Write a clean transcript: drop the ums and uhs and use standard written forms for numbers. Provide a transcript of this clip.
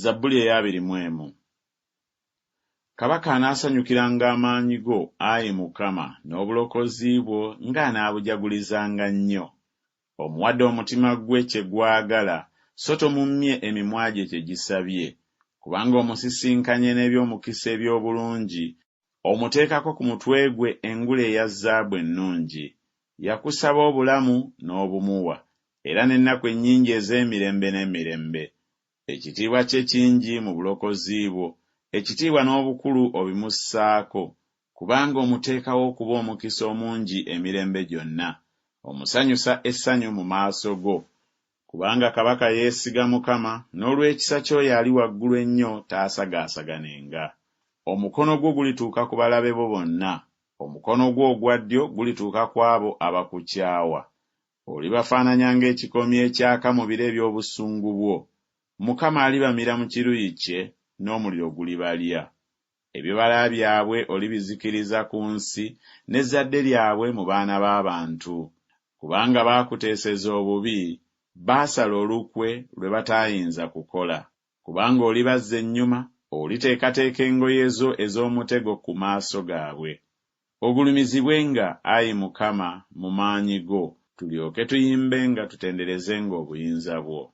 Zabbuli ey'abiri mu emu. Kabaka anaasanyukiranga amaanyi go, ayi Mukama, n'obulokozi bwo ng'anaabujagulizanga nnyo. Omuwadde omutima gwe kye gwagala, so tomummye emimwa gye kye gisabye. Kubanga omusisinkanye n'eby'omukisa eby'obulungi, omuteekako ku mutwe gwe engule eya zaabu ennungi. Yakusaba obulamu, n'obumuwa, era n'ennaku ennyingi ez'emirembe n'emirembe. Ekitiibwa kye kingi mu bulokozi bwo, ekitiibwa n'obukulu obimussaako, kubanga omuteekawo okuba omukisa omungi emirembe gyonna, omusanyusa essanyu mu maaso go. Kubanga kabaka yeesiga Mukama, n'olw'ekisa ky'oyo Ali Waggulu Ennyo taasagaasaganenga. Omukono gwo gulituuka ku balabe bo bonna, omukono gwo ogwa ddyo gulituuka ku abo abakukyawa. Olibafaananya ng'ekikoomi ekyaka mu biro eby'obusungu bwo. Mukama alibamira mu kiruyi kye, n'omuliro gulibalya. Ebibala byabwe olibizikiriza ku nsi, n'ezzadde lyabwe mu baana b'abantu. Kubanga baakuteeseza obubi, baasala olukwe lwe bataayinza kukola. Kubanga olibazza ennyuma, oliteekateeka engoye zo ez'omutego ku maaso gaabwe. Ogulumizibwenga, ayi Mukama, mu maanyi go, tulyoke tuyimbenga tutenderezenga obuyinza bwo.